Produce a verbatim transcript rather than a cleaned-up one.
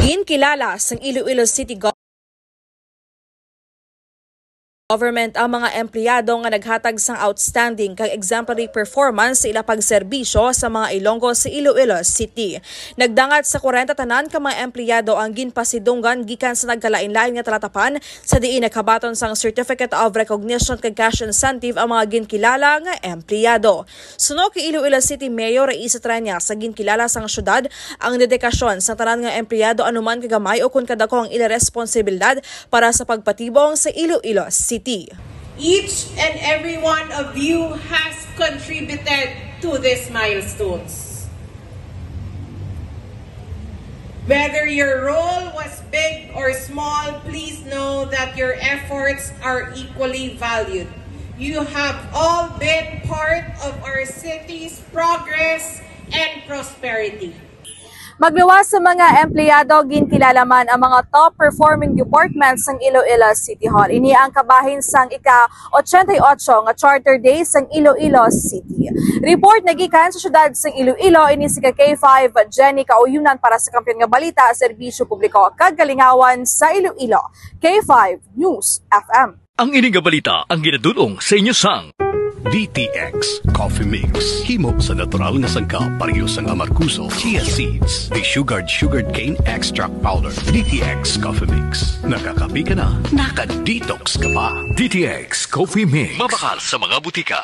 Ginkilala sang Iloilo City Gov-, Government ang mga empleyado nga naghatag sang outstanding kag exemplary performance sa ila pagserbisyo sa mga Ilonggo sa Iloilo City. Nagdangat sa kwarenta tanan ka mga empleyado ang ginpasidunggan gikan sa nagkalain-lain nga talatapan, sa diin naghabaton sang Certificate of Recognition kag cash incentive ang mga ginkilala nga empleyado. Suno kay Iloilo City Mayor Raisa Treñas, sa ginkilala sang syudad ang dedikasyon sang tanan nga empleyado, anuman kagamay o kon kadako ang ila responsibilidad para sa pagpatibong sa Iloilo City. Each and every one of you has contributed to these milestones. Whether your role was big or small, please know that your efforts are equally valued. You have all been part of our city's progress and prosperity. Magluwas sa mga empleyado, ginkilala man ang mga top performing departments sang Iloilo City Hall. Ini ang kabahin sang ika-ochenta y ocho nga Charter Day sang Iloilo City. Report nagikan sa siyudad sang Iloilo, ini si ka K five Jenny Kauyunan para sa Kampiyon nga Balita, Serbisyo Publiko kag Kalingawan sa Iloilo. K five News F M. Ang ini nga balita ang ginadul-ong sa inyo sang D T X Coffee Mix. Himo sa natural nga sangkap, pareho sang amargoso, chia seeds, desugared sugarcane extract powder. D T X Coffee Mix. Nakakape ka na, naka-detox ka pa. D T X Coffee Mix. Mabakal sa mga butika.